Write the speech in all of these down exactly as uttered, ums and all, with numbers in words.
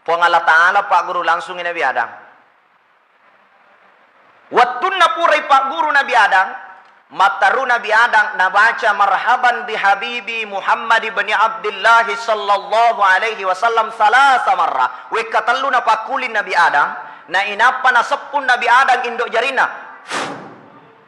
Puang Allah Ta'ala pagguru langsungi Nabi Adam. Wettunna purai pagguru Nabi Adam, matteru Nabi Adam nabaca, "Marhaban bi habibi Muhammad ibni Abdillah sallallahu alaihi wasallam," salasa marra. Wekka tellu napakkuling Nabi Adam, nainappa naseppung Nabi Adam indo jarinna.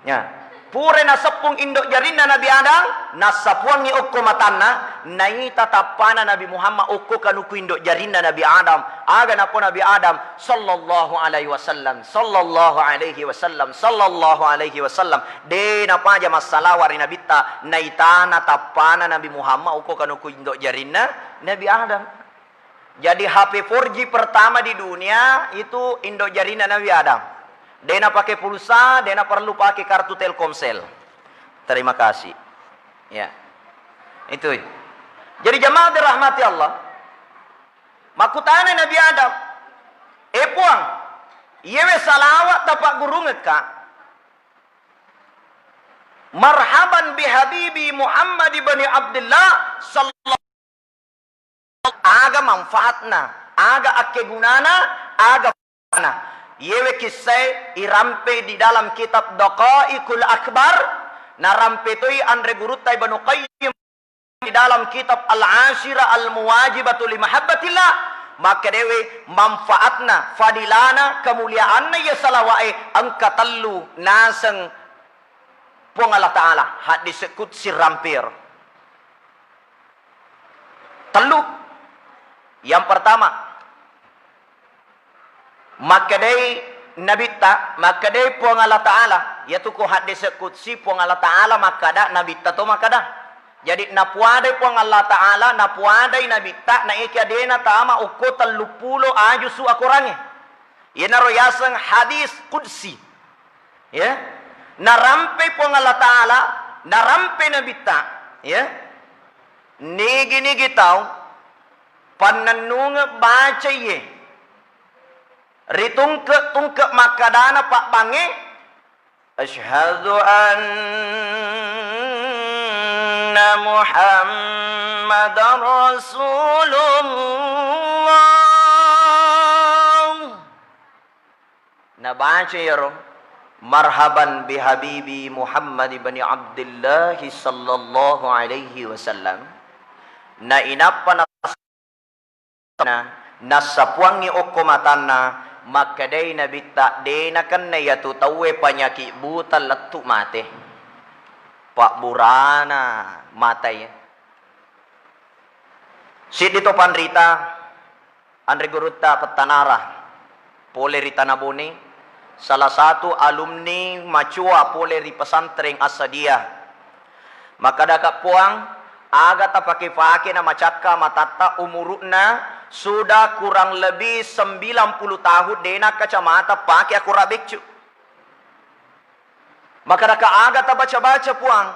Ya. Pura naseppung indo jarinna Nabi Adam, nassapuangngi okko matanna, naita tappana Nabi Muhammad okko kanuku indo jarinna Nabi Adam. Aga napo Nabi Adam, "Sallallahu alaihi wasallam, sallallahu alaihi wasallam, sallallahu alaihi wasallam." De napaja massalawa ri Nabitta, naitana tappana Nabi Muhammad okko kanuku indo jarinna Nabi Adam. Jadi, H P four G pertama di dunia itu indo jarinna Nabi Adam. De napake pulsa, de naperlu pake kartu Telkomsel. Terima kasih. Ya. Itu. Jadi, jamaah dirahmati Allah, makkutana Nabi Adam, "Eh Puang, iyewe salawat tapaggurungekka, marhaban bi habibi Muhammad ibni Abdillah sallallahu." Aga manfaatna, aga akkegunana, aga faedana. Iyewe kissae irampe di dalam kitab Daqaiqul Akbar, narampe toi anre gurutta Ibnu Qayyim di dalam kitab Al-Ashira Al-Muwajibatu li Mahabbatillah. Makkedaewe manfaatna, fadilana, kemuliaanna iya salawae engka tellu naseng Puang Allah Ta'ala, haddis qudsi rampero. Tellu. Yang pertama, makkedai Nabitta, makkedai Puang Allah Ta'ala, iyatu ko haddese qudsi, Puang Allah Ta'ala makkada, Nabitta to makkada. Jadi, napuadai Puang Allah Ta'ala, napuadai Nabitta, naekia dena tama okko telluppulo aju su akorangnge. Iyanaro yaseng hadis qudsi. Ya. Narampe Puang Allah Ta'ala, narampe Nabitta. Ya. Nigi-nigi tau pannennungeng bacaiye ritungke-tungke makkadana pabbangnge, "Asyhadu anna Muhammadar Rasulullah." Nabaca iyaro, "Marhaban bi habibi Muhammad ibni Abdillah sallallahu alaihi wasallam." Nainappa na-, nassapuangngi okko matanna, makkedai Nabitta, "De nakenna iyatu tauwe panyaki buta lettu mate." Pabburana matae. Siddi to panrita, anre gurutta pettanara, pole ri Tanah Bone, salah satu alumni macoa pole ri pesantren As-Sadiyah. Makkadaka, "Puang, aga tapake-pake na macakka matatta, umuru'na sudah kurang lebih sembilan puluh tahun de nakkacamata pake akorang beccu." Makkedaka, "Aga tabaca-baca, Puang?"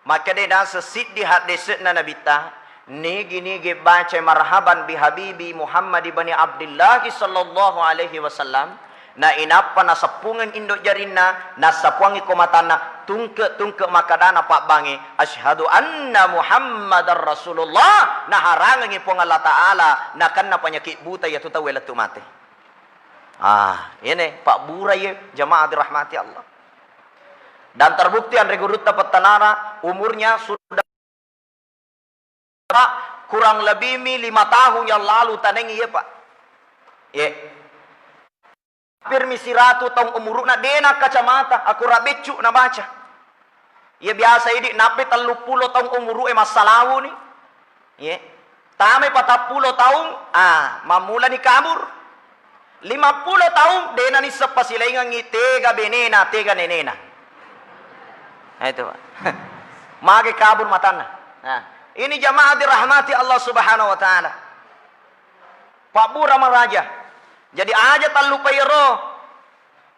Makkeda naseng siddi haddese'na Nabitta, "Nigi-nigi bacai marhaban bi habibi Muhammad ibni Abdillah sallallahu alaihi wasallam, nainappa naseppungeng indo jarinna, nassapuangngi ko matanna, tungke-tungke makkadana pabbangnge, 'Asyhadu anna Muhammadar Rasulullah,' naharangengngi Puang Allah Ta'ala nakenna panyaki buta iyatu tauwe lettu mate." Ah, iyene pabburai, jamaah dirahmati Allah. Dan terbukti anre gurutta pettanara umurnya sudah kurang lebih mi lima tahun yang lalu tanengi iye, Pak. Ye. Hampir mi siratu taung umuru'na de nakkacamata, akorang beccu nabaca. Iya biasa idi nappai telluppulo taung umuru'e massalawuni. Ye. Tamai patappulo taung, ah, mammulani kabur. Limappulo taung de nanisseng pasilaingengngi tega benena, tega nenena. Nah, itu, Pak. Mage kabur matanna. Nah, ini jamaah dirahmati Allah Subhanahu wa Ta'ala. Pabbura maraja. Jadi aja tallupai ero.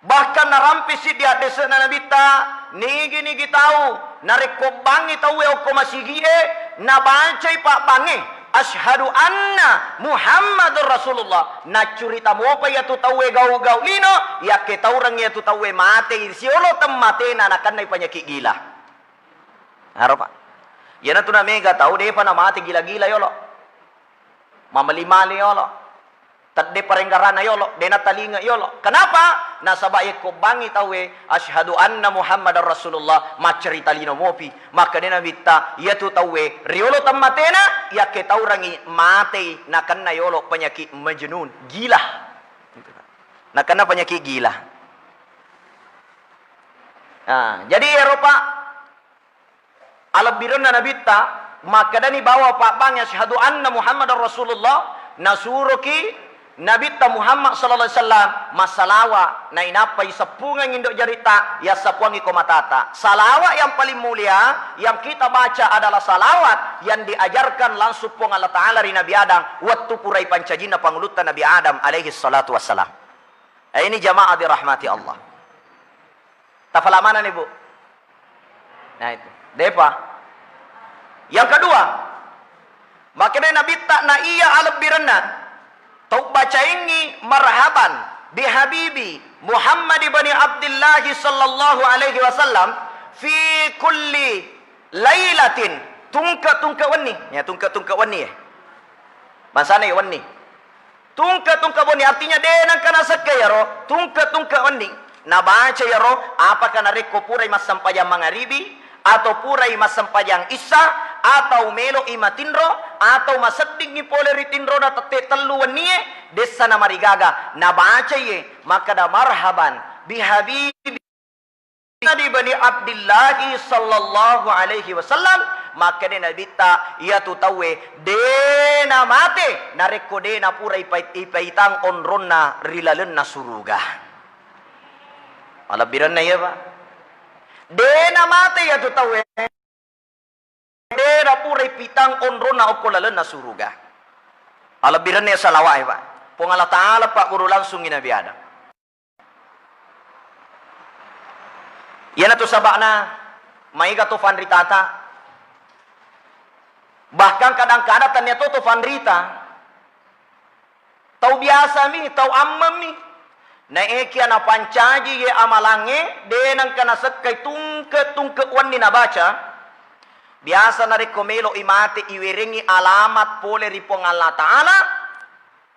Bahkan narampe siddi haddese'na Nabitta, nigi-nigi tau narekko bangngi tauwe okko masigi'e, nabacai pabbangnge, "Asyhadu anna Muhammadur Rasulullah." Naccurita mopa iyatu tauwe gau-gau lino, yakke taureng iyatu tauwe matei siolo temmatena nakennai panyaki gila. Aro, Pak. Iyanatu namega tau depa namate gila-gila yolo. Mamali-mali yolo. Tedde parenggarana yolo, de natalinga yolo. Kenapa? Nasaba yekko bangi tauwe, "Asyhadu anna Muhammadar Rasulullah," maccerita lino mopi. Makkeda Nabitta, iyatu tauwe riolo temmatena, yakke taurangi matei nakenna yolo penyakit majnun, gila. Nakenna penyakit gila. Nah, jadi ero, Pak, alebbirenna Nabitta, makkedani bawa pabbang, "Asyhadu anna Muhammadar Rasulullah," nasuroki Nabitta Muhammad sallallahu alaihi wasallam massalawa, nainappa iseppungengngi indo jaritta, yassappuangngi ko matata. Salawat yang paling mulia yang kita baca adalah salawat yang diajarkan langsung Puang Allah Ta'ala ri Nabi Adam wettu purai pancajinna pangulutta Nabi Adam alaihi salatu wassalam. Eh, ini jamaah dirahmati Allah. Tafala manani, Bu? Nah, itu. Depa. Yang kedua, makkedai Nabitta na iya alebbirenna, tau bacaingngi marhaban bihabibi Muhammad ibni Abdillahi sallallahu alaihi wasallam fi kulli lailatin, tungke-tungke wenni. Ya, tungke-tungke wenni, ya. Bangsana ya wenni. Tungke-tungke wenni, artinya de nengka nasekka yaro tungke-tungke wenni. Nabaca yaro, apakah narekko purai massempajang mangaribi, atau purai massempajang issa, atau melo i matinro, atau maseddingngi pole ri tinrona tette tellu wennie, dessa namarigaga. Nabaca ye, makkeda, "Marhaban bihabibi." Nabi Bani Abdillahi sallallahu alaihi wasallam, makkeda Nabitta, iyatu tauwe de namate narekko de napura ipai-, ipaitang onronna ri lalenna suruga. Malebbirenna iya, Pak. De namate iyatu tauwe. De napura ipitang onronna okko lalenna suruga. Alebbirenna salawa'e, Pak. Puang Allah Ta'ala pagguru langsungngi Nabi Adam. Iyanatu saba'na maega to fanritata. Bahkan kadang-kadang tennia to to fanrita. Tau biasami, tau ammemmi. Naekia napancaji ye amalangnge, de nengka nasekkai tungke-tungke wenni nabaca. Biasa narekko melo i mate, iwerengngi alamat pole ri Puang Allah Ta'ala,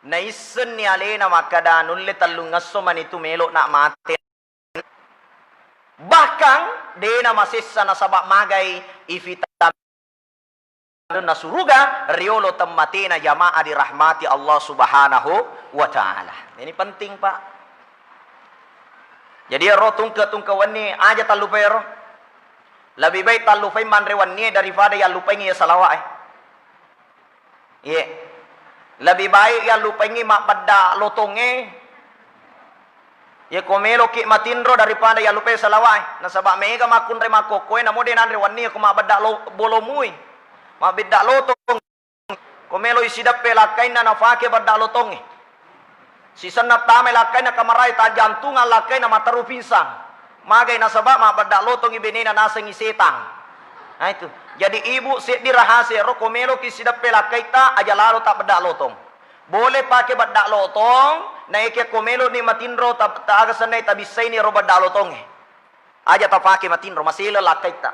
naissenni alena makkeda, "Nulle tellungesso manitu melo na mate." Bahkan de namasessa nasaba magai ifita na suruga riolo temmatena, jamaah dirahmati Allah Subhanahu wa Ta'ala. Ini penting, Pak. Jadi ero tungke-tungke wenni aja tallupai ero. Lebih baik tallupai manre wennie daripada yallupaingi ya salawa'e. Iye. Lebih baik yallupaingi mabbedda lotongnge. Iye, ko meloki matinro daripada yallupai salawa'e. Nasaba mega makkunrai makkokkoe, namo de nanre wennie ko mabbedda lo-, bolomui. Mabbedda lotong. Ko meloi sideppe lakkainna nafake bedda lotongnge. Sisenna tama lakkainna kamarae, tajjantungang lakkainna, materu pinsang. Magai nasaba mabbedda lotongngi benena nasengngi setang. Nah, itu. Jadi, Ibu, seddi rahasia ro, ko meloki sideppe lakkaitta, aja lalo tabbedda lotong. Boleh pake bedda lotong, naekia ko meloni matinro, ta-, ta-, aga sennai tabissaini ro bedda lotongnge. Aja tapake matinro, masele lakkaitta.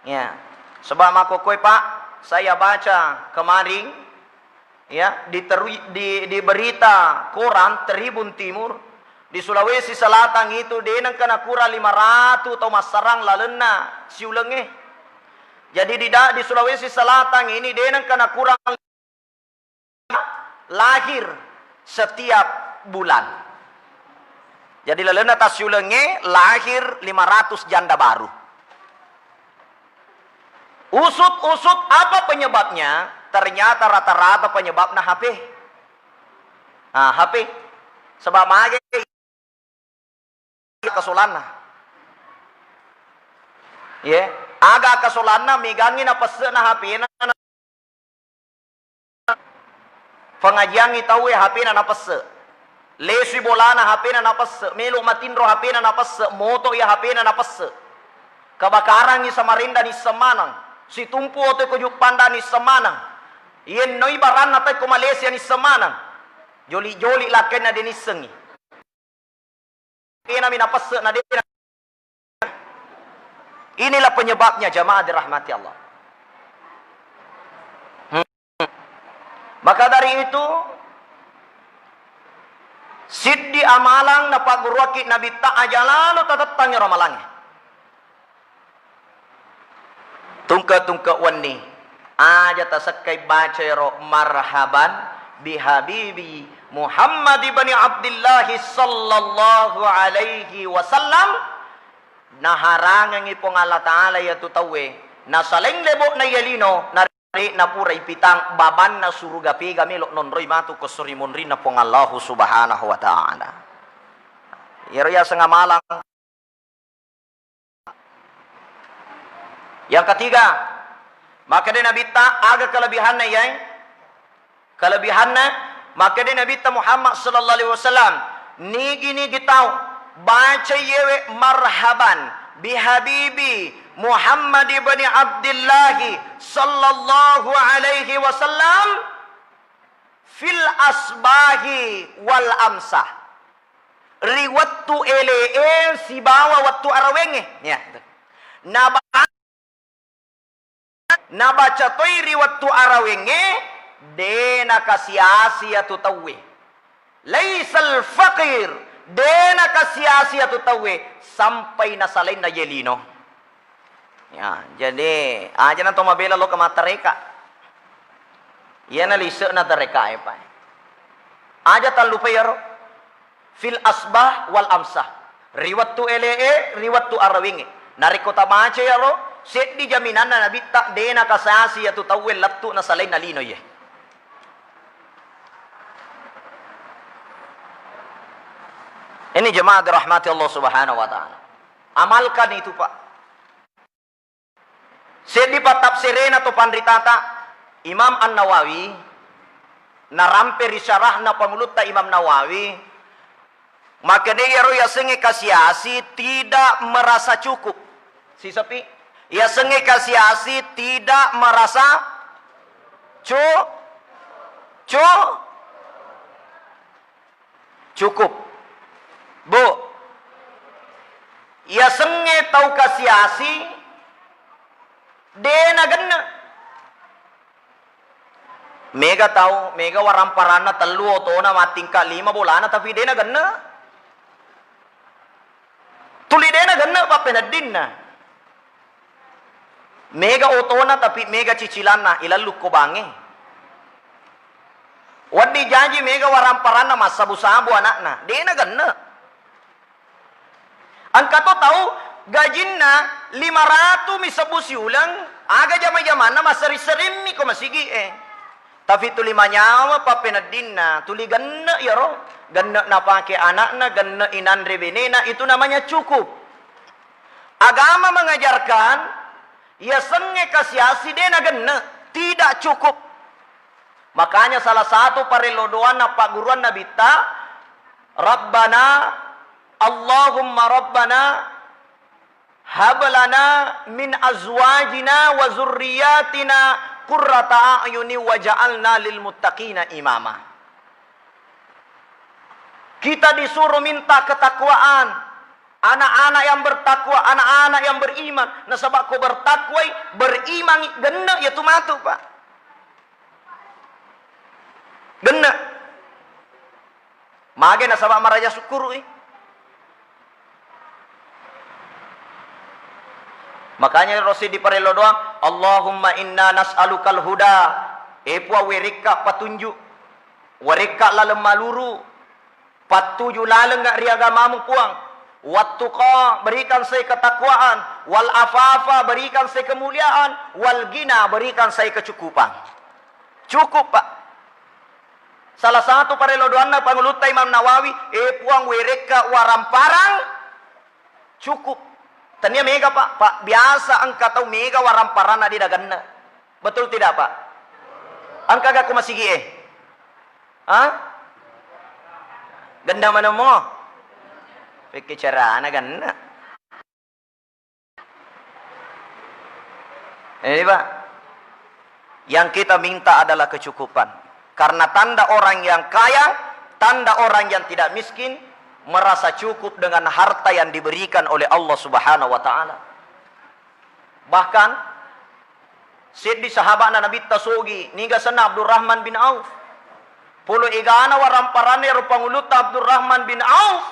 Ya. Sebab makkokkoe, Pak, saya baca kemarin, ya, di teri-, di, di berita koran Tribun Timur, di Sulawesi Selatan itu de nengka nakurang lima ratu tau massarang lalenna siulengnge. Jadi di da-, di Sulawesi Selatan ini de nengka nakurang lahir setiap bulan. Jadi lalenna tassiulengnge lahir lima ratus janda baru. Usut-usut apa penyebabnya? Ternyata rata-rata penyebabna H P. Ah, H P. Sebab mage kasolanna. Ye, aga kasolanna, megangngi napesse'na H P-na. Pengajiangngi tauwe H P-na napesse. Lesui bolana H P-na napesse. Melo matinro H P-na napesse. Moto iya H P-na napesse. Kebakarangngi Samarinda nisseng maneng. Situmpu oto ko Juppanda nisseng maneng. Yennoi baranna tai ko Malaysia nisseng maneng. Joli-joli lakkainna de nissengngi. Kenami napesse na de. Inilah penyebabnya, jamaah dirahmati Allah. Hmm. Maka dari itu, Siddi amalang napagguruakki Nabitta aja lalo tatettang ero amalangnge. Tungke-tungke wenni, aja tasekkai baca ero marhaban bihabibi Muhammad ibni Abdillahi sallallahu alaihi wasallam, naharangengngi Puang Allah Ta'ala iyatu tauwe, nasaleng lebo'na iya lino, na- Napura ipitang babanna suruga pega melo nonroi matu ko sori monrinna Puang Allahu Subhanahu wa Ta'ala. Iyaro yaseng amalang. Yang ketiga, makkeda Nabitta aga kelebihanna iyai? Kelebihanna, makkeda Nabitta Muhammad sallallahu alaihi wasallam, nigi-nigi tau baca yewe marhaban bihabibi Muhammad ibni Abdillahi sallallahu alaihi wasallam fil asbahi wal amsah, ri wettu ele'e sibawa wettu arawengnge. Ya. Naba- Nabaca toi ri wettu arawengnge, de nakasi-asi iyatu tauwe. Laisal faqir, de nakasi-asi iyatu tauwe sampai nasalainna iye lino. Ya, jadi aja na to mabela lo ke mattareka. Iyana lise'na tarekae, Pak. Aja tallupai iyaro. Fil asbah wal amsah. Ri wettu ele'e, ri wettu arawingnge. Narekko tabaca iyaro, seddi jaminanna Nabitta, de nakasi-asi iyatu tauwe lettu nasalainna lino iye. Ini jemaah dirahmati Allah Subhanahu wa Ta'ala. Amalkan itu, Pak. Seddi pattafsirena to panritata Imam An-Nawawi, narampe ri syarahna pangulutta Imam Nawawi, makkeda iyaro yasengnge kasi-asi tidak merasa cukup. Sisepi, yasengnge kasi-asi tidak merasa cu-, cu-, Cukup. Bu, yasengnge tau kasi-asi, de nagenne. Mega tau, mega waramparanna tellu otona, mattingka lima bolana, tapi de nagenne. Tuli de nagenne pappeneddinna. Mega otona tapi mega cicilanna, ilallu ko bangnge. Wedding jaji mega waramparanna massabu-sabu ana'na, de nagenne. Engka to tau gajinna lima ratu mi sebbu siuleng, aga jama-jamanna massering-seringmi ko masigi'e. Tapi tuli manyawa pappeneddinna, tuli genne iyaro, genne napake ana'na, genne inanre benena, itu namanya cukup. Agama mengajarkan, yasengnge kasi-asi de nagenne, tidak cukup. Makanya salah satu parello doanna pagguruan Nabitta, Rabbana, Allahumma Rabbana, hab lana min azwajina wa zurriyatina qurrata a'yuni waj'alna lil muttaqina imama. Kita disuruh minta ketakwaan. Anak-anak yang bertakwa, anak-anak yang beriman. Nasaba ko bertakwai, berimangngi, genne iyatu matu, Pak. Genne. Mage nasaba maraja sukkuru'i. Makanya ro siddi parello doang, Allahumma inna nas'alukal huda. E Puang, werekka patunjuk. Werekka laleng maluru. Pattuju lalengnga ri agamamu, Puang. Wattuqa, berikan saya ketakwaan. Wal afafa, berikan saya kemuliaan. Wal gina, berikan saya kecukupan. Cukup, Pak. Salah satu parello doanna pangulutta Imam Nawawi, "E Puang, werekka waramparang cukup." Tania mega, Pak. Pak, biasa engka tau mega waramparanna de nagenne. Betul tidak, Pak? Engka ga ko masigi'e? Ha? Genne maneng mo? Pekki carana genne. Ini, Pak. Yang kita minta adalah kecukupan. Karena tanda orang yang kaya, tanda orang yang tidak miskin, merasa cukup dengan harta yang diberikan oleh Allah Subhanahu wa Ta'ala. Bahkan, seddi sahaba'na Nabitta sogi, niga senna Abdurrahman bin Auf. Polo egana waramparanna ero Pangulutta Abdurrahman bin Auf.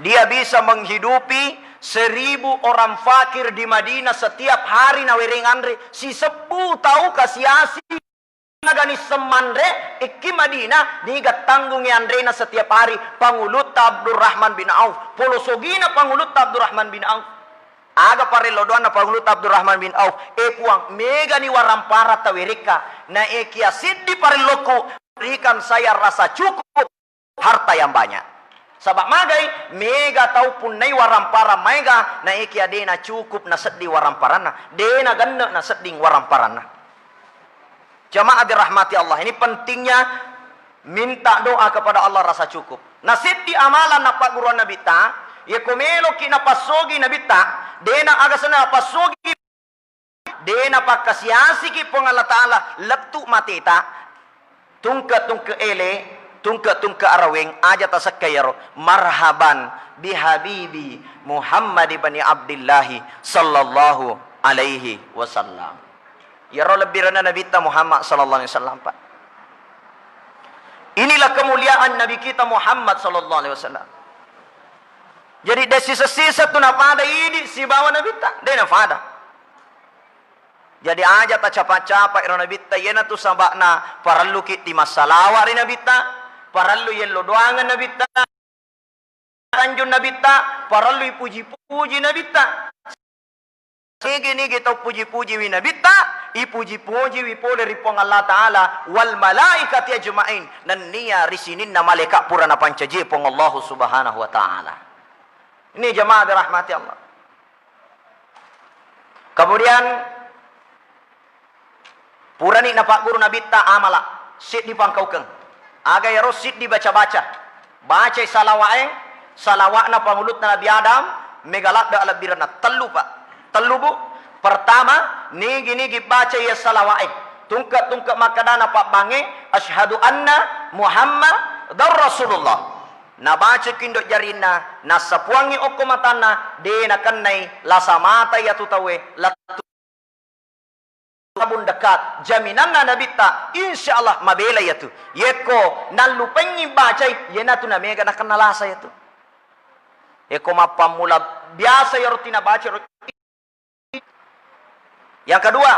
Dia bisa menghidupi seribu orang fakir di Madinah setiap hari nawereng anre. Sisebbu tau kasiasi nagani semmanre, ikki Madinah, niga tanggungi anrena setiap hari Pangulutta Abdurrahman bin Auf. Polo sogina Pangulutta Abdurrahman bin Auf. Aga parello doanna Pangulutta Abdurrahman bin Auf? E Puang, megani warampara tawerekka, na ekia seddi parellokku, berikan saya rasa cukup harta yang banyak. Saba magai, mega tau punnai warampara maega, na ekia dena cukup nasedding waramparanna, dena genne nasedding waramparanna. Jamaah dirahmati Allah, ini pentingnya minta doa kepada Allah rasa cukup. Na seddi amalan nappagguruang Nabitta, yeko meloki napassogi Nabitta, dena aga senna napassogi, dena pakkasiasiki Puang Allah Ta'ala, lettu mateta, tungke-tungke ele, tungke-tungke araweng, aja tasekka yaro, marhaban bihabibi Muhammad ibni Abdillahi sallallahu alaihi wasallam. Iyaro lebbirenna Nabitta Muhammad sallallahu alaihi wasallam, Pak. Inilah kemuliaan Nabi kita Muhammad sallallahu alaihi wasallam. Jadi, de sisa-sisa tu napada idi sibawa Nabitta, de nafada. Jadi, aja tacapa-capa ero Nabitta, iyanatu saba'na parelluki di massalawa ri Nabitta, parellu yello doangan Nabitta, tanjung Nabitta, parellu ipuji-puji Nabitta. Nigi-nigi tau puji-pujiwi Nabitta, ipuji-pujiwi pole ri Puang Allah Ta'ala wal malaikati ajma'in, nennia ri sininna malaika pura napancaji Puang Allahu Subhanahu wa Ta'ala. Ini jamaah dirahmati Allah. Kemudian, purani napagguru Nabitta amala, siddi pangkaukeng. Aga iyaro siddi baca-baca. Bacai salawa'e, salawa'na pangulutta Nabi Adam, mega ladde alebbirenna. Tellu, Pak. Tellu, Bu. Pertama, nigi-nigi bacai iya salawa'e, tungke-tungke makkedana pabbangnge, "Asyhadu anna Muhammadar Rasulullah." Nabaca kindo jarinna, nassapuangngi okko matanna, de nakennai lasa mata iyatu tauwe, lettu tabung dekat, jaminanna Nabitta, insya Allah mabela iyatu. Yekko nallupengngi bacai, iyanatu namega nakenna lasa iyatu. Yekko mappammula biasa iyaro tinabaca ro. Yang kedua,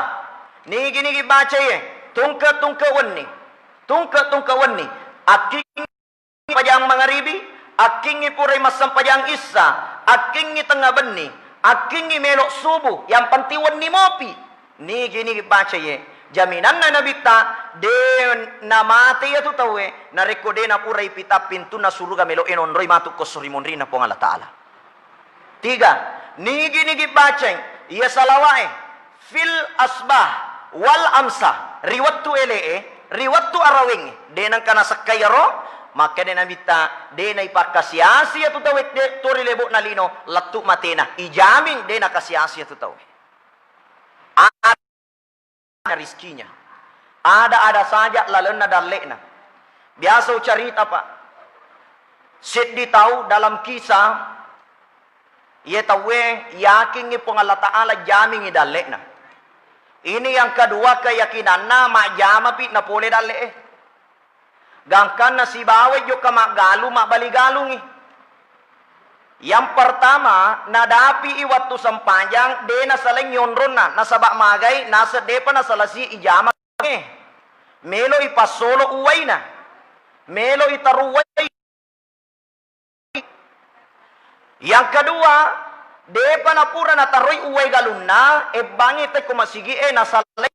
nigi-nigi bacai, tungke-tungke wenni. Tungke-tungke wenni. Akking pajang mangaribi, akkingngi purai massempajang issa, akkingngi tengnga benni, akkingngi melo subuh, yang penting wenni mopi. Nigi-nigi baca ye, jaminanna Nabitta, de namate iyatu tauwe, narekko de napurai pita pintunna suruga melo e nonroi matu ko esso ri munrinna Puang Allah Ta'ala. Tiga, nigi-nigi bacai iya salawa'e, fil asbah wal amsa, ri wettu ele'e, ri wettu arawengngé, dé' nengka nasekkai iyaro, makkedai Nabitta, dé' naipakkasi-asi iyatu tauwé dé' to ri lebo'na lino lettu maténa, ijamin dé' nakasi-asi iyatu tauwé. Ada rizkinya. Ada-ada saja lalenna dalle'na. Biasa ucarita, Pak. Seddi tau dalam kisah, Iye tauwé yakingngi Puang Allah Ta'ala jamingngi dalle'na. Ini yang kedua keyakinanna majjamapi napolé dalle'é. Gangkanna sibawai jokka maggalung, mabbali galungngi. Yang pertama, nadapi'i wettu sempajang, dé' nasalai onronna, nasaba magai naseng dé'pa nasalasi ijama. Méloi passolo uwaina. Méloi taru uwai. Yang kedua, dé'pa napura nataroi uwai galunna, ebbangngi tekko masigi'é, nasalai,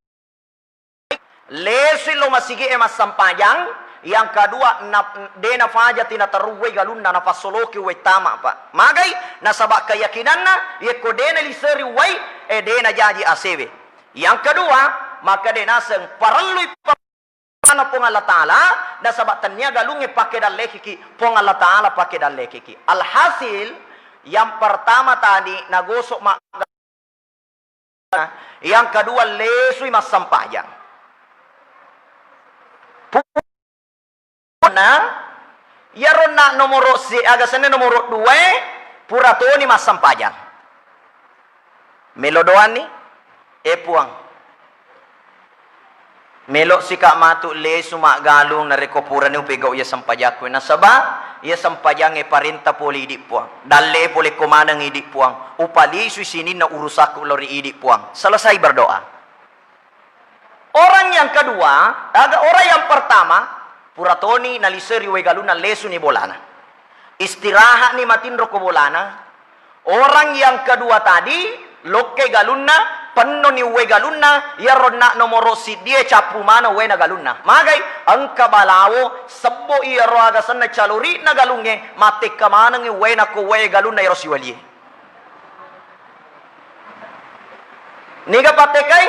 lesui lo masigi'é massempajang. Yang kedua, na-, dé' nafajati nataroi uwai galunna, nafassoloki uwai tama, Pak. Magai, nasaba keyakinanna, yekko dé' naliseri uwai, eh, dé' najaji aséwé. Yang kedua, makkedai naseng parellui Puang Allah Ta'ala, nasaba tennia galungngé paké dallekiki, Puang Allah Ta'ala paké dallekiki. Alhasil, yang pertama tadi nagosok ma-, yang kedua lesui massempajang. Punna, iyaro na nomoro si-, aga senna nomoro dua, pura toni massempajang. Melo doanni, eh Puang. Melo' sika' matu lesu maggalung narekko purani upegau iya sempajakku. Nasaba iya sempajangnge parenta pole idi' Puang. Dalle' pole ko maneng idi' Puang. Upalisui sininna urusakku lao ri idi' Puang. Selesai berdoa. Orang yang kedua, aga orang yang pertama, pura toni naliseri wae galunna, lesuni bolana. Istirahatni matinro ko bolana. Orang yang kedua tadi, lokke galunna, pennoni wae galunna, iyaro na nomoro siddie cappu maneng waena galunna. Magai, engka balawo, sebbo iyaro aga senna calori'na galungnge, mattekka manengngi waena ko wae galunna iyaro siwalie. Niga pattekai?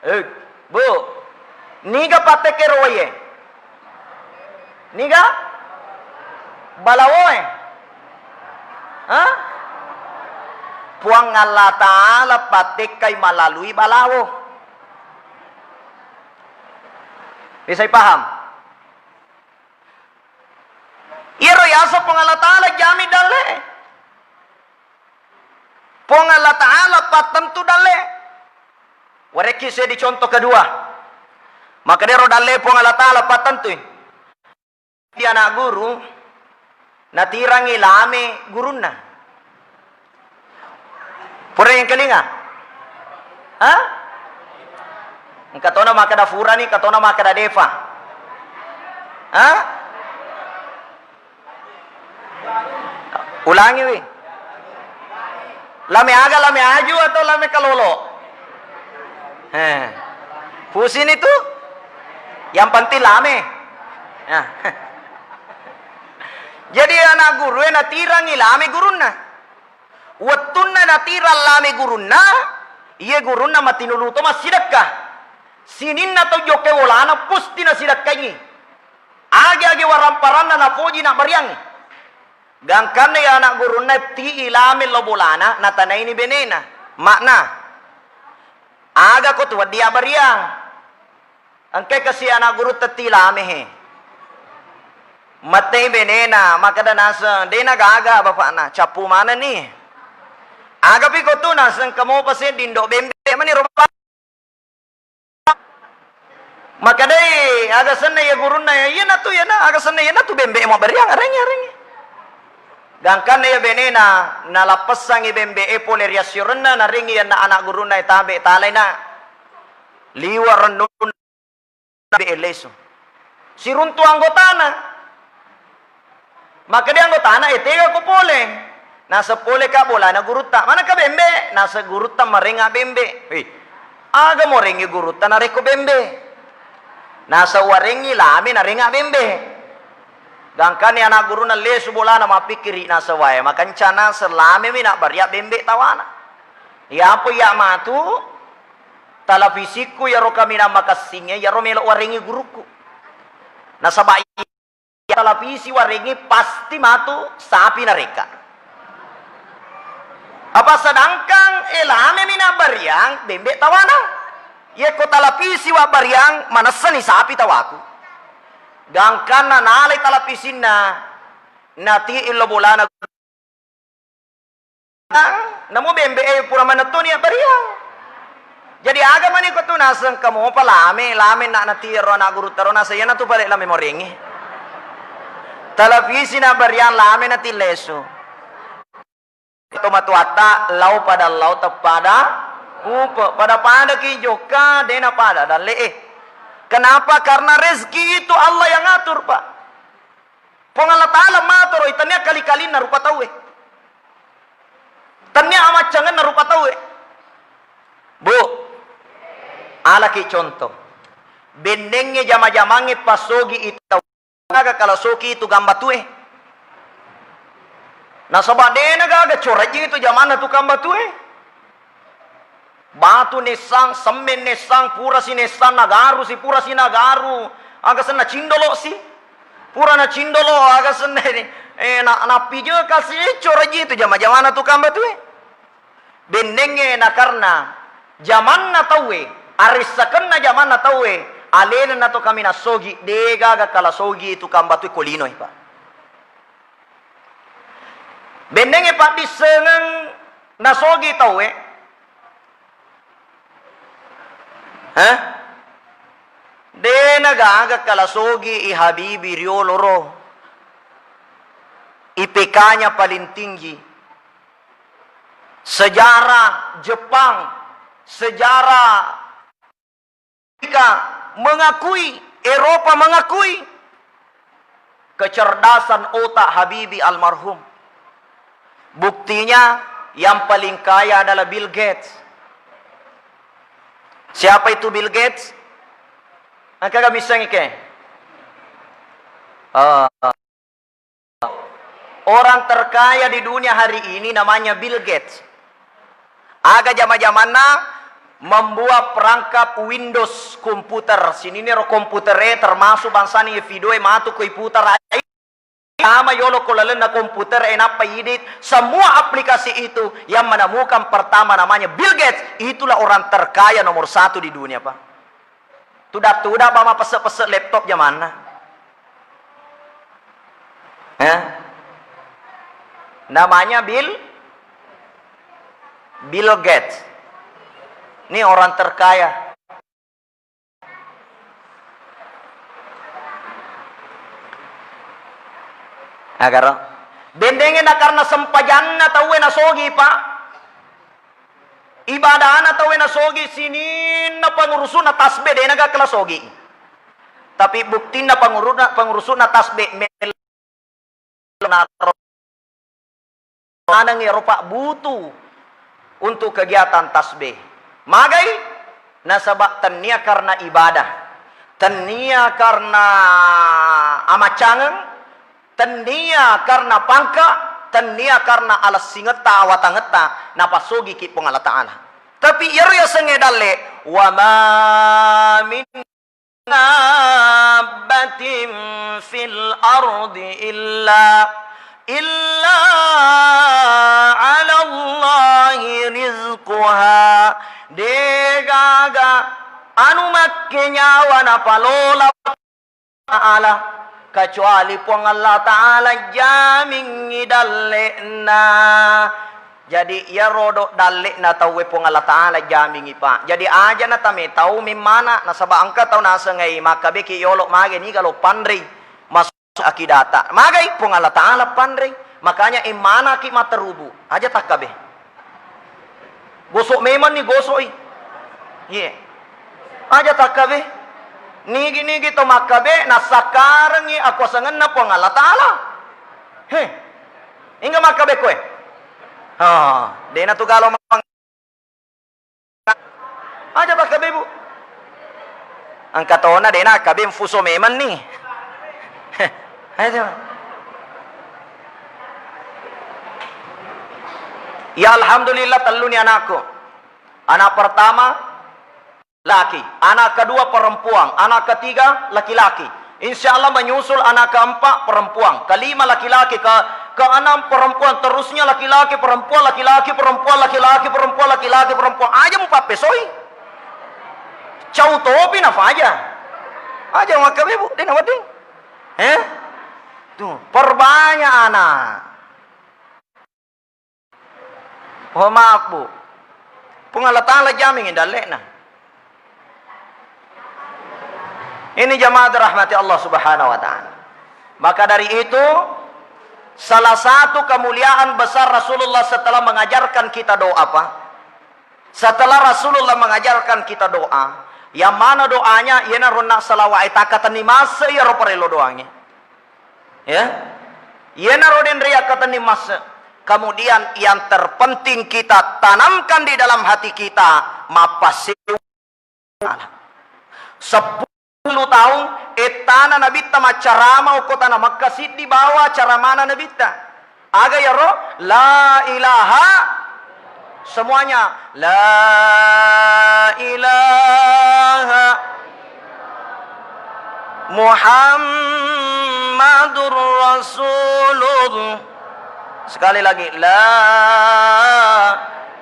Eh, Bu, niga pattekke ro waie? Niga? Balawoe? Hah? Puang Allah Ta'ala pattekkai malalui balawo. Bisa paham? Iyaro yaseng Puang Allah Ta'ala jami dalle. Puang Allah Ta'ala pattentu dalle. Warekki seddi contoh kedua. Makkedaro dalle Puang Allah Ta'ala pattentui. Di anak guru, natirangi lame gurunna. Pura engkalinga? Hah? Engka tona makkeda furani, engka tona makkeda defa. Hah? Ulangiwi. Lame aga, lame aju atau lame kalolo? Eh. Pusini tu. Yang penting lame. Nah. Jadi anak gurue natirangi lame gurunna. Wettunna natirang lame gurunna, iye gurunna matinulu to massidekka. Sininna tau jokke bolana pusti nasidekkaingi. Age-age waramparanna napoji nabbariangngi. Gangkanna iya anak gurunna tii lame lao bolana, natanaini benena. Makna, aga ko tu wedding abbariang? Engkai kasi anak gurutta tii lame he. Mattei benena, makkeda naseng, de nagaga bapakna, cappu manenni. Agapi ko tu naseng, engka mopa sedding do bembe mani ro bapakna. Makkedai aga senna iya gurunna, iyanatu, iyana, aga senna iyanatu bembe mabbariang, arengngi, arengngi. Gangkanna iya benena, nalappessangngi bembe e pole ri assiorenna, narengngi iyanna anak gurunna e tabe, talaina. Liwa rennunna be lesu. Siruntu anggotana. Makkeda anggotana, "E, tega ko pole?" Naseng, "Pole ka bolana gurutta." "Maneng ka bembe?" Naseng, "Gurutta marengnga bembe." "Hei, aga morengngi gurutta narekko bembe?" Naseng, "Warengngi lame narengnga bembe." Gangkanni anak gurunna lesu bolana mappikkiri, naseng, "Wae, makenca naseng, lamemi nabbaria bembe tawana. Iyapo iya matu, talapisikku iyaro kaminang makessingnge, iyaro melo warengngi gurukku. Nasaba iya talapisi warengngi pasti matu sapi nareka. Apa sedangkan, eh, lamemi nabbariang bembe tawana. Yekko talapisi wabbariang, manessani sapi tawaku." Gangkanna nalai talapisinna, nati illo bolana. Namo bembe e pura manettuni abbariang. Jadi aga mani ko tu naseng, "Kamopa lame, lame nak nati ro anak gurutta ro," naseng, "Iyanatu pale lame morengngi." Talapisi nabbariang lame nati lesu. Tomatoatta lao pada lao teppada upe, pada-pada ki jokka, dena pada dalle e. Kenapa? Karena rezeki itu Allah yang atur, Pak. Puang Allah Ta'ala matoro, tania kali-kalinna rupa tauwe. Tania amaccangenna rupa tauwe. Bu, alaki contoh. Bennengnge jama-jamangnge passogi itu tau. Aga kala soki itu gambatue. Nasaba dena gaga corajing itu jamanna tukang batue. Batu nessang, semmeng nessang, pura sinessang, nagaru si, pura sinagaru, aga senna cindolo si. Pura na cindolo, aga senna ini, eh, na, nappi je kasi, eh, corajing itu jama-jamana tukang batue. Bennengnge nakarna jamanna tauwe, arissakenna jamanna tauwe, alena nato kami nassogi, degaga kala sogi tukang batue ko linoi, Pak. Bennengnge paddissengeng nasogi tauwe. Hah? Dena gaga kala sogi i Habibi riolo ro. I P K-nya paling tinggi. Sejarah Jepang, sejarah Amerika mengakui, Eropa mengakui kecerdasan otak Habibi almarhum. Buktinya, yang paling kaya adalah Bill Gates. Siapa itu Bill Gates? Engka ga missengi ke? Ah. Orang terkaya di dunia hari ini namanya Bill Gates. Aga jama-jamanna membuat perangkat Windows komputer. Sininiro komputere termasuk bangsani video e matu ko iputar. Sama yolo ko lalenna komputer e nappa idit semua aplikasi itu, yang menemukan pertama namanya Bill Gates. Itulah orang terkaya nomor satu di dunia, Pak. Tuda-tuda ba mapesse-pesse laptop jamanna. Eh? Namanya Bill Bill Gates. Ini orang terkaya. Agaro. Dendenge na karena sempajanna tauwe nasogi, Pak. Ibadana tauwe nasogi, sininna pangurusuna tasbih, de naga kala sogi. Tapi buktinna panguruna-, pangurusuna tasbih mel-, naro maneng ero pabbutu untuk kegiatan tasbih. Magai? Nasaba tennia karena ibadah, tennia karena amaccangeng, tennia karena pangka, tennia karena alessingetta, awatangetta, napassogiki Puang Allah Ta'ala. Tapi iyaro yasengnge dalle, wa ma min dabbatin fil ardi illa, illa 'alallahi rizquha. Degaga anu makkenyawa napalola Ta'ala, kecuali Puang Allah Ta'ala jamingngi dalle'na. Jadi, iyaro do dalle'na tauwe Puang Allah Ta'ala jamingngi, Pak. Jadi, aja natame tau memmana, nasaba engka tau nasengngai makkabeki yolo mage niga lo panrei masuk akidata. Magai Puang Allah Ta'ala panrei. Makanya immanaki matterubu. Aja takkabe. Gosok memang ni gosok i. Iye. Aja takkabe. Nigi-nigi to makkabe nassakkarengngi akuasangenna Puang Allah Ta'ala. He. Inga makkabe koe. Ha, dena tu galo mang-, aja takkabe, Bu. Engka tona dena akkabe mfuso memang ni. Ayo. Ya, alhamdulillah, telluni anakku. Anak pertama laki, anak kedua perempuan, anak ketiga laki-laki. Insya Allah menyusul anak keempat perempuan, kelima laki-laki, ke keenam perempuan, terusnya laki-laki, perempuan, laki-laki, perempuan, laki-laki, perempuan, laki-laki, perempuan. Aja mupappesoi. Cau topi nafaja. Aja makkabe, Bu, dena wedding. Eh? Tuh, perbanyak anak. Oh, maaf, Bu. Puang Allah Ta'ala jamingngi dalle'na. Ini jamaah dirahmati Allah Subhanahu wa Ta'ala. Maka dari itu, salah satu kemuliaan besar Rasulullah setelah mengajarkan kita doa, Pak. Setelah Rasulullah mengajarkan kita doa, yang mana doanya? Iyanaro nak salawat e takkatenni masse iyaro parello doangnge. Ya. Iyanaro denre yakkatenni masse. Kemudian yang terpenting kita tanamkan di dalam hati kita, mappasewa. Seppulo taung ettana Nabitta maccarama okko tana Mekka, siddi bawa caramana Nabitta. Aga yaro? La ilaha. Semuanya. La ilaha Muhammadur Rasulullah. Sekali lagi. La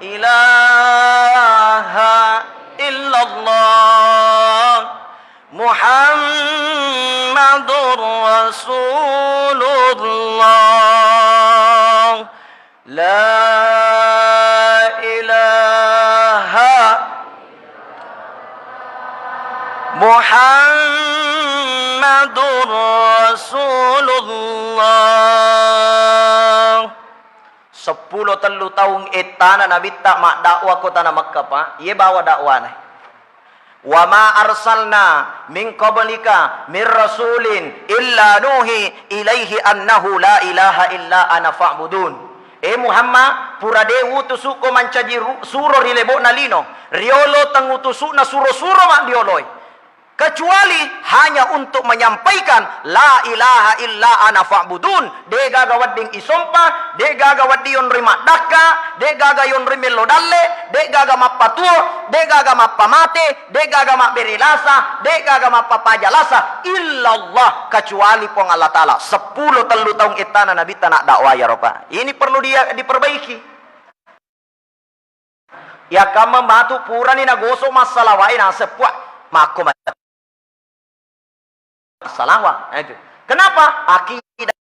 ilaha illallah Muhammadur Rasulullah. La ilaha Muhammad Muhammadur Rasulullah. Seppulo tellu taung ettana Nabitta maddakwa ko tana Mekka, Pak. Iye bawa dakwana. "Wa ma arsalna min qablika min rasulin illa nuhi ilaihi annahu la ilaha illa ana fa'budun." E Muhammad, pura de utusukko mancaji ru-, suro ri lebo'na lino, riolo tengutusukna suro-suro maddioloi. Kecuali hanya untuk menyampaikan, "La ilaha illa ana fa'budun." De'gaga wedding isompa, de'gaga wedding yonroi maddakka, de'gaga yonroi mello dalle, de'gaga mappatuo, de'gaga mappamate, de'gaga mabbere lasa, de'gaga mappapaja lasa, illallah, kecuali Puang Allah Ta'ala. Seppulo tellu taung ettana Nabitta naddakwai iyaro, Pak. Ini perlu dia, diperbaiki. Yakkamma matu purani nagosok massalawae naseng, Puang, makko ma-, massalawa. Nah, itu. Kenapa? Akidah.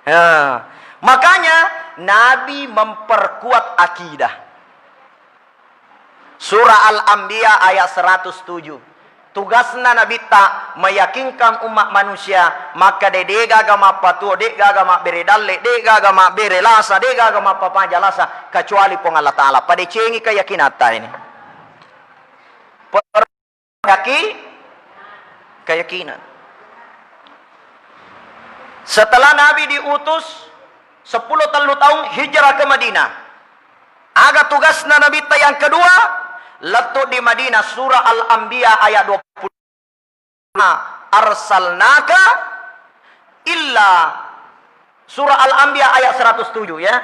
Ya. Makanya Nabi memperkuat akidah. Surah Al-Anbiya ayat seratus tujuh. Tugasna Nabitta meyakinkan umat manusia, makkeda de'gaga mappatuo, de'gaga mabbere dalle, de'gaga mabbere lasa, de'gaga mappapaja lasa, kecuali Puang Allah Ta'ala. Padecengi keyakinatta ini. Per-, yaki-, keyakinan. Setelah Nabi diutus, seppulo tellu taung hijrah ke Madinah. Aga tugasna Nabitta yang kedua? Lettu di Madinah, surah Al-Anbiya ayat dua puluh lima, "Arsalnaka illa," surah Al-Anbiya ayat seratus tujuh, ya.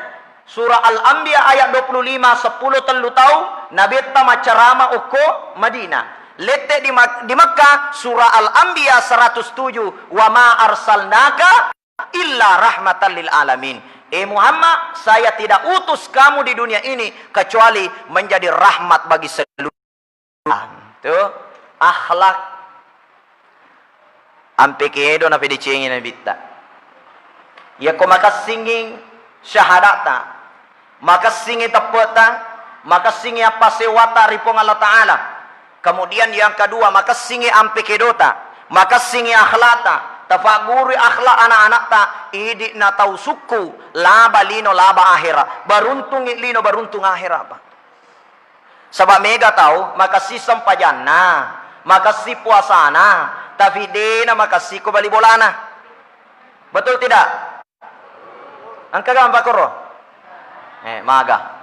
Surah Al-Anbiya ayat dua puluh lima, seppulo tellu taung Nabitta maccarama okko Madinah. Lette di Mak-, di Mekkah, surah Al-Anbiya seratus tujuh, "Wa ma arsalnaka illa rahmatan lil alamin." Eh Muhammad, saya tidak utus kamu di dunia ini kecuali menjadi rahmat bagi seluruh. Tuh, akhlak. Ampe kedo napedecengi Nabitta. Yako makessingi syahadata, makessingi teppe'ta, makessingi appasewata ri Puang Allah Ta'ala. Kemudian yang kedua, makessingi ampe kedota, makessingi akhlakta, tafaggurui akhlak anak-anakta, idi'na tau sukku, laba lino, laba akhera, baruntungi lino, baruntung akhera, Pak. Saba mega tau makessi sempajanna, makessi puasana, tapi dena makessi ko bali bolana. Betul tidak? Engka ga mapakkoro? Eh, maga.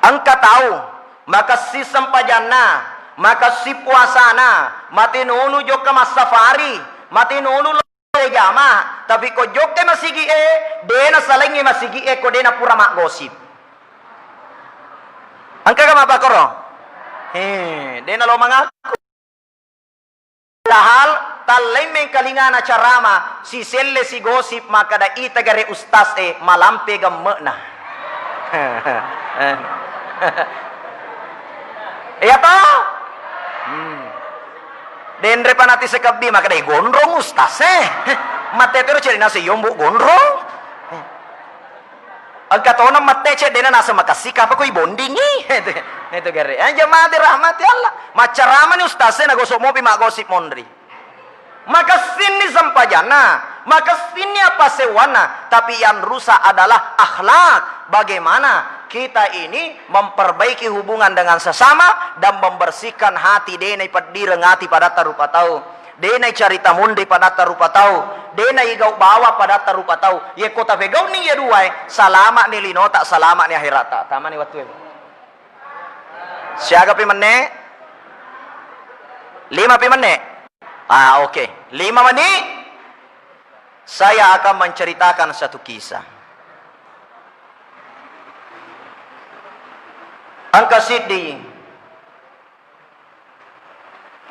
Engka tau makessi sempajanna, makessi puasana, matinulu jokka massafari, matinulu lo jama, tapi ko jokka masigi e, dena salengi masigi e ko dena pura maggosip. Engka ga mapakkoro? He, dena lo mangaku. Padahal talleng mengkalingana carama, siselle sigosip, makkeda ita gare ustaz e, malampe gemme'na. Iya to? Hmm. Denre panati sekebbi, makkeda gondrong ustaz e. Matte tero cerina seyombo gondrong. Engka tona mette cedde na naseng makessika apa ko ibondingi. Itu, itu gare. Eh, jemaah dirahmati Allah. Maccaramani ustaz e nagosok mopi maggosip monri. Makessinni sempajanna, makessinni apa sewwanna, tapi yang rusak adalah akhlak. Bagaimana kita ini memperbaiki hubungan dengan sesama dan membersihkan hati, de na ipeddireng ati padatta rupa tau. De naicarita monri padatta rupa tau, de naigau bawa padatta rupa tau. Yekko tapegau'ni iya duae, salama'ni linota, salama'ni akhirata. Tamani wettue. Siagapi menne? Limapi menne? Ah, oke. Lima meni. Saya akan menceritakan satu kisah. Engka siddi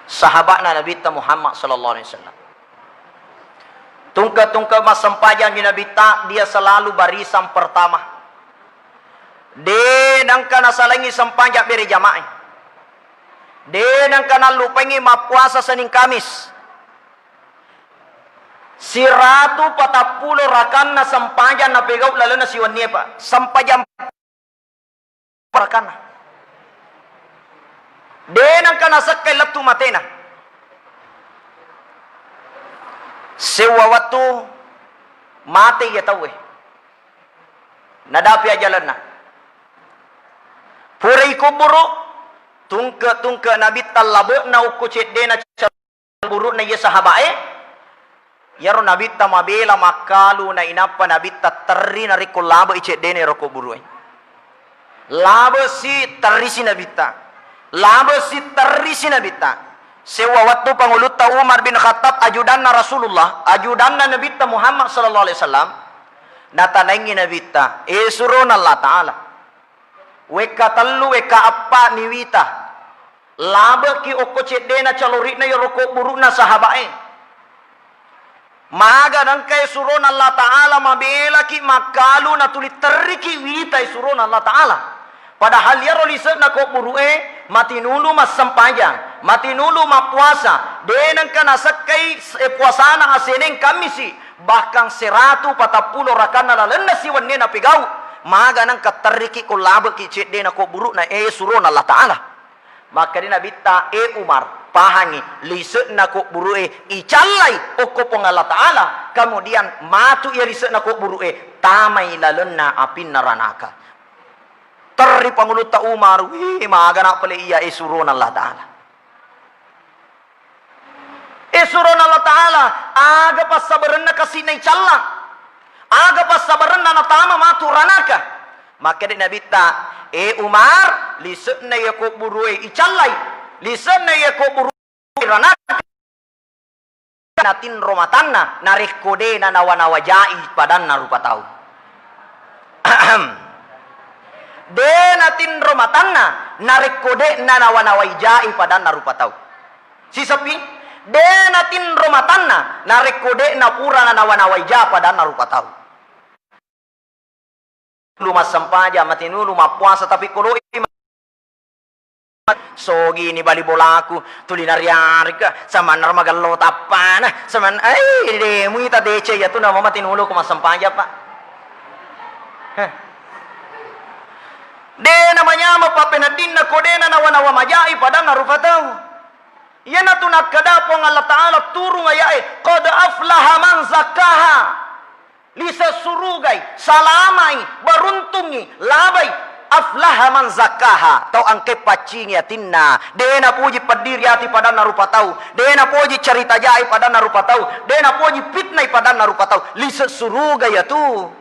sahaba'na Nabitta Muhammad sallallahu alaihi wasallam. Tungke-tungke massempajangni Nabitta, dia selalu barisan pertama. De nengka nasalengi sempajang bere jamaah. De nengka nallupengi mappuasa Senin Kamis. Siratu patappulo rakanna sempajang napegau lalenna siwennie, Pak. Sempajang rakanna. De' nengka nasekkai lettu matena. Sewwa wettu mate iya tauwe. Nadapi ajalenna. Pura ikubburu, tungke-tungke Nabitta labe'na okko ceddena kuburu'na iya sahaba'e. Iyaro Nabitta mabela makkalu, nainappa Nabitta terri narekko labe'i ceddena ero kuburu'e. Labe'si, terrisi Nabitta. Labe'si, terrisi Nabitta. Sewwa wettu Pangulutta Umar bin Khattab, ajudanna Rasulullah, ajudanna Nabitta Muhammad sallallahu alaihi wasallam, natanaingngi Nabitta, "E surona Allah Ta'ala, wekka tellu, wekka eppa miwita, labe'ki okko ceddena calori'na iyaro kuburu'na sahaba'e." Maga nengka e surona Allah Ta'ala mabelaki makkalu natuli terriki wita e surona Allah Ta'ala. Padahal iyaro lise'na kuburu'e matinulu massempajang, matinulu mappuasa, de' nengka nasekkai s-, e puasana Aseneng Kammisi, bahkan seratu patappulo rakanna lalenna siwennena pegau. Maga nengka terriki ko labe'ki ceddena kuburu'na e surona Allah Ta'ala. Makkeda Nabitta, "E Umar, pahangi, lise'na kuburu'e icallai okko Puang Allah Ta'ala, kemudian matu iya lise'na kuburu'e tamai lalenna apinna ranaka." Terri Pangulutta Umar, "Wih, magana pale iya e surona Allah Ta'ala." E surona Allah Ta'ala, aga passabarenna kasi'na icalla? Aga passabarenna natama matu ranaka? Makkeda Nabitta, "E Umar, lise'na iya kuburu'e icallai, lise'na iya kuburu'e ranaka." Natinro matanna, narekko de' nanawa-nawajai padanna rupa tau. De' natinro matanna, narekko de' nanawa-nawai jai padanna rupa tau. Sisepi, de' natinro matanna, narekko de' napura nanawa-nawai ja padanna rupa tau. Lu massempajang, matinulu mappuasa, tapi ko doi ma-, sogini bali bolaku, tuli nariarika, samanna magello tappana, saman-, ai, de' muita deceng iyatu nama matinulu ko massempajang, Pak. Heh. De' namanyameng pappeneddinna ko de' nanawa-nawa majai padanna rupa tau. Iyanatu nakkeda Puang Allah Ta'ala turung aya'e, "Qad aflaha man zakkaha." Lise surugai, salamai, baruntungi, labai. "Aflaha man zakkaha." Tau engkae paccingi atinna. De' napoji peddiri ati padanna rupa tau. De' napoji carita jai padanna rupa tau. De' napoji fitnai padanna rupa tau. Lise suruga iyatu.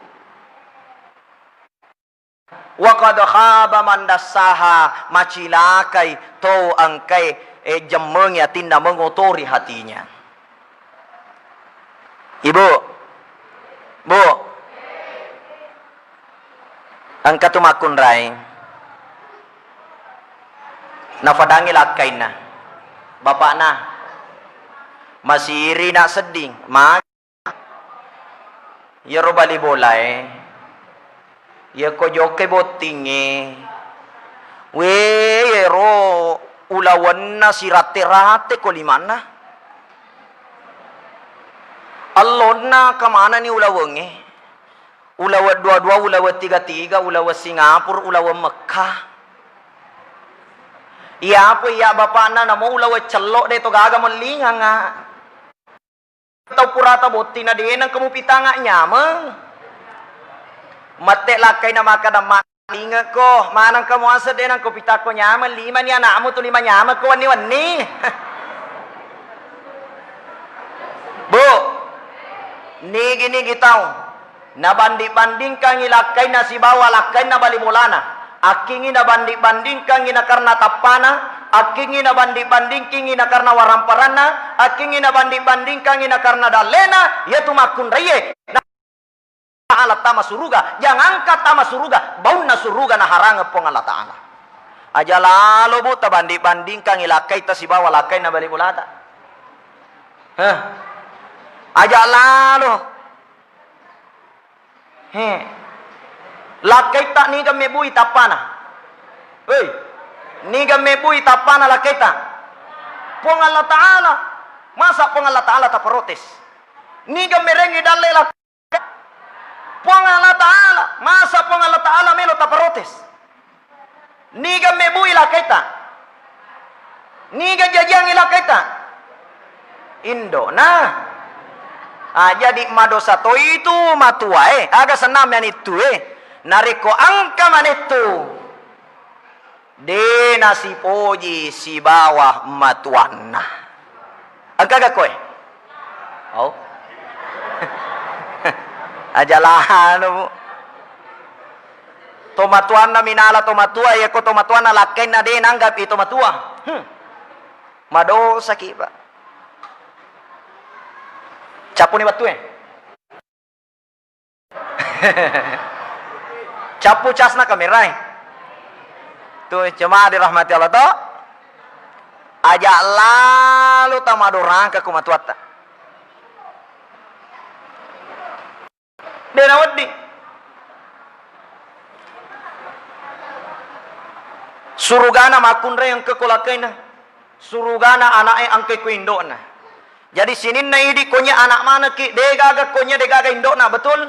"Wa qad khaba man dassaha," macilakai to engkae, eh, jemmengi atinna, mengotori hatinya. Ibu, Bu, engka tu makkunrai. Nafadangi lakkainna, bapakna. Masiri na sedding. Ma- Iyaro bali bolae, iyako jokkai bottingnge, we, iyaro ulawenna siratte-ratte ko limanna. Ellonna kemanani ulawengnge? Ulaweng dua-dua, ulaweng tiga-tiga, ulaweng Singapura, ulaweng Mekka. Iyapo iya bapakna namo ulaweng cello, de to gaga mellinganga. Tau purata botting na de nengka mupitanga nyameng. Mette lakkaina makkeda, "Mak, lingekko, manengka muaseng de nengka pitakko nyameng, limani anakmu tu lima nyamekko wenni-wenni." Bu, nigi-nigi tau Nabanding-bandingkangngi lakkainna sibawa lakkainna bali bolana. Akkingngi nabanding-bandingkangngi nakarna tappana, akkingngi nabanding-bandingkangngi nakarna waramparanna, akkingngi nabanding-bandingkangngi nakarna dallena, iyatu makkunraie. Na-, Ta'ala tama suruga, jangankan tama suruga, baunna suruga naharangeng Puang Allah Ta'ala. Aja lalo, Bu, tabanding-bandingkangngi lakkaita sibawa lakkainna bali bolata. Heh. Aja lalo. He. Lakkaitta niga mebbui tappana? Hei. Niga mebbui tappana lakkaitta? Puang Allah Ta'ala. Masa Puang Allah Ta'ala taprotes? Niga merengngi dalle lakkaita? Puang Allah Ta'ala. Masa Puang Allah Ta'ala melo taprotes? Niga mebbui lakkaitta? Niga jajiang ilakkaita? Indo'na. Ah, jadi madosa toi tu matuae, aga senna mianittu e. Narekko engka manettu, de nasipoji sibawa matuanna. Engkaga koe? Oh. Aja lanu, Bu. Tomatuanna minala tomatua, yako tomatuanna lakkainna de nanggapi tomatua. Hmm. Madosaki, Pak. Cappuni wettue. Cappu casna kamerae. Tu jemaah dirahmati Allah to. Aja lalu tamadorangka ku matuatta. De nawedding. Surugana makkunrai engka ko lakkainna. Surugana ana'e engka ko indo'na. Jadi sininna idi konye anak manekki, degaga konye degaga indo'na, betul?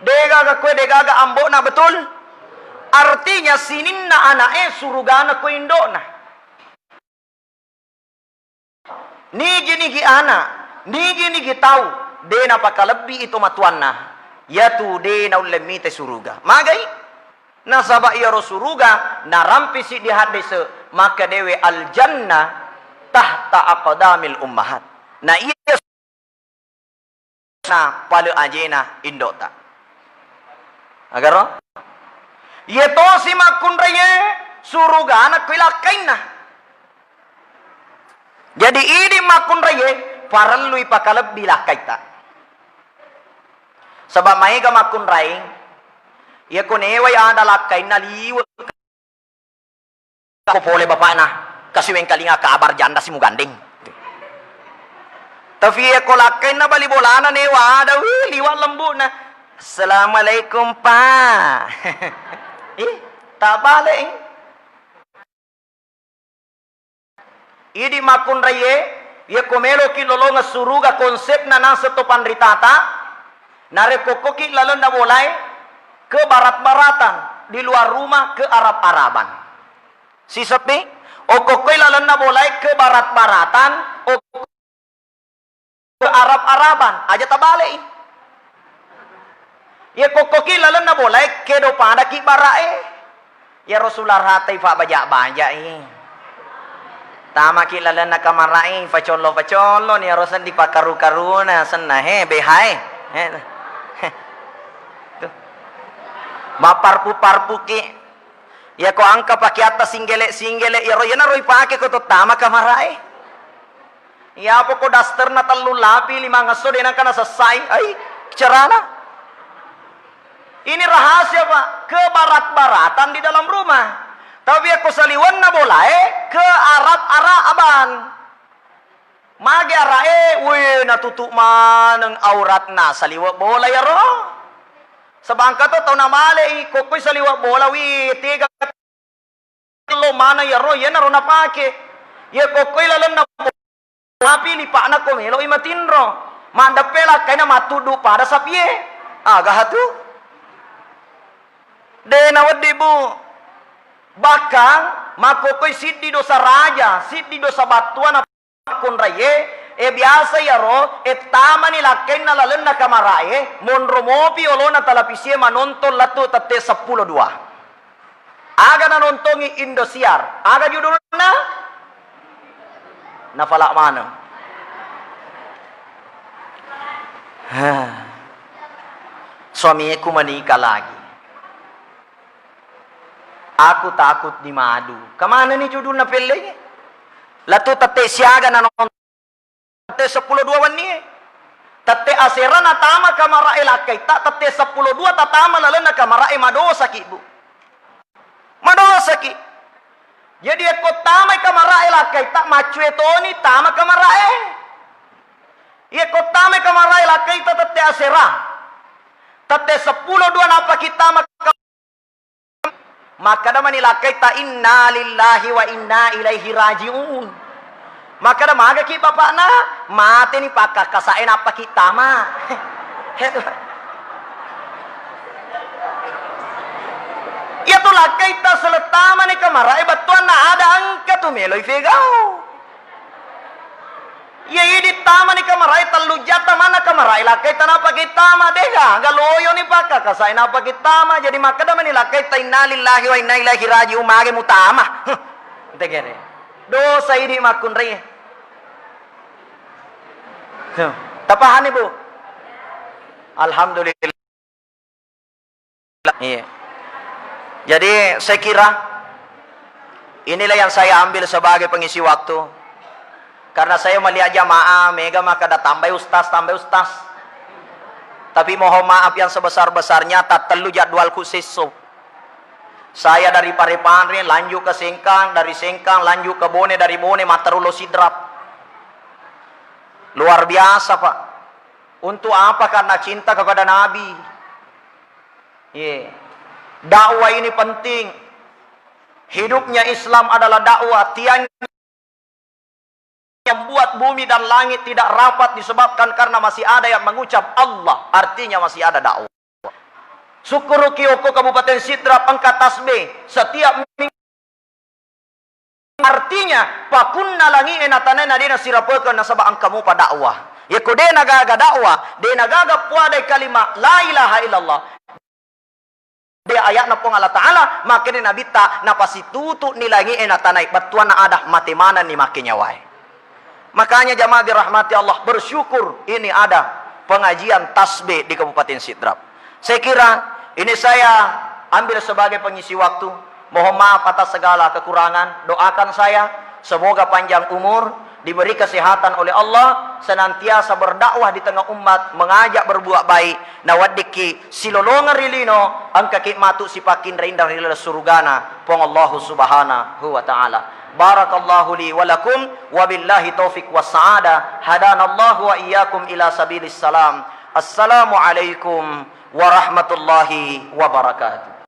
Degaga koe degaga ambo'na, betul? Artinya sininna ana'e surugana ko indo'na. Nigi-nigi ana, nigi-nigi tau, de napakalebbi i tomatuanna, yatu de naulle mite suruga. Magai? Nasaba iyaro suruga narampi siddi haddese, makkedae, "Al jannah tahta aqdamil ummahat." Na iya na pale ajena indo'ta. Agaro? Iye tosi makkunraie surugana kui lakkainna. Jadi idi makkunraie parellui pakalebbi lakkaitta. Saba maega makkunrai, iya ko newai ada lakkainna liwe ko pole bapakna, kasi wengkalinga kabar janda si mugandeng. Tapi iya ko lakkainna bali bolana newa ada, wih, liwa lembuna. "Assalamualaikum, Pak." Ih, tabale, ih. Idi makkunraie, iya ko meloki lolongeng suruga konsepna naseng to panritata, narekko okkoki lalenna bolae, ke barat-baratan, di luar rumah, ke Arab-Araban. Siseppi, okkokkoi lalenna bolae ke barat-baratan, okko Arab-Araban, aja tabalei. Iya kokkoki lalenna bolae, kedo padaki bara'e. Iyaro sularatai fa baja-bajai. Tamaki lalenna kamara'e, facollo-facolloni, iyaro sendi pakaru-karuna, senna, he, behae. He. Tuh. Mapparpu-parpuki. Iyako engka pakeatta singgele-singgele, iyaro iyanaro ipake ko tottama kamara'e. Iyapoko dasterna tellu lapi, limangesso de nengka nasessai. Ai, carana. Ini rahasia, Pak. Kebarat-baratan di dalam rumah. Tapi yakko saliwenna bolae, ke Arab-Araban. Magi ara'e, weh, natutu maneng auratna, saliwe bola iyaro. Sebangka to tau namalei, kokkoi saliwe bola, wih, tega lo maneng iyaro, iyanaro napake. Iya kokkoi lalenna bo-, tapi lipa'na ko meloi matinro. Mandeppe lakkaina mattuddu pada sapie. Aga hatu? De nawedding, Bu. Bahkan makkokkoi siddi dosa raja, siddi dosa battuana. Makkunraie, e, biasa iyaro, e, tamani lakkainna lalenna kamara'e, monro mopi olona talapisie manontong lettu tette seppulo dua. Aga nanontongi Indosiar? Aga judulna? Nafala maneng. Hah. Suamiku menikah lagi. Aku takut dimadu. Kemanani judulna pellengnge? Lettu tette siaga nanontongi tette seppulo dua wennie. Tette asera natama kamara'e lakkaitta, tette seppulo dua tatama lalenna kamara'e, madosaki, Bu. Madosaki. Jadi yakko tamai kamara'e lakkaitta, maccue toni tama kamara'e. Yakko tamai kamara'e lakkaitta tette asera, tette seppulo dua nappaki tama Makkeda mani lakkaitta, "Inna lillahi wa inna ilaihi raji'un." Makkeda, "Magaki bapakna?" "Mateni pakkakkasae nappaki tama." Iyatu lakkaita selettama ni kamarae bettuanna ada engka tu meloi fegau. Iya idi tama ni kamarae tellu jatta mana kamarae lakkaita napake tama dega galoyo ni pakka kasai napake tama jadi makkeda mani lakkaita innalillahi wa inna ilaihi raji'un mage mutama. Huh, tegere. Dosa idi makkunrai. Huh. Tapahani, Bu? Alhamdulillah. Iya. Jadi, saya kira inilah yang saya ambil sebagai pengisi waktu. Karena saya melihat jamaah, mega maka ada tambai ustaz, tambai ustaz. Tapi mohon maaf yang sebesar-besarnya, tattellu jadwalku sesso. Saya dari Parepare, lanjut ke Sengkang, dari Sengkang, lanjut ke Bone, dari Bone, Matteru lo Sidrap. Luar biasa, Pak. Untuk apa? Karena cinta kepada Nabi. Iya. Dakwah ini penting. Hidupnya Islam adalah dakwah. Tiang yang membuat bumi dan langit tidak rapat disebabkan karena masih ada yang mengucap Allah. Artinya masih ada dakwah. Sukkuruki okko Kabupaten Sidrap engka tasbih setiap minggu. Artinya, pakunna langi'e na tanae na de nasirapekeng nasaba engka mupa dakwah. Yekko de nagaga dakwah, de nagaga puadai kalimat la ilaha illallah. De ayatna Puang Allah Ta'ala, makkeda Nabitta, napasitutu'ni langi'e na tanae, bettuanna ada mate manenni make nyawae. Makanya jamaah dirahmati Allah, bersyukur ini ada pengajian tasbih di Kabupaten Sidrap. Saya kira ini saya ambil sebagai pengisi waktu. Mohon maaf atas segala kekurangan. Doakan saya, semoga panjang umur, diberi kesehatan oleh Allah, senantiasa berdakwah di tengah umat, mengajak berbuat baik, naweddikki silolongeng ri lino, engkaki matu sipakkinra-inra ri laleng surugana Puang Allahu Subhanahu wa Ta'ala. Barakallahu li wa lakum, wabillahi taufiq was sa'adah. Hadanallahu wa iyyakum ila sabilis salam. Assalamualaikum warahmatullahi wabarakatuh.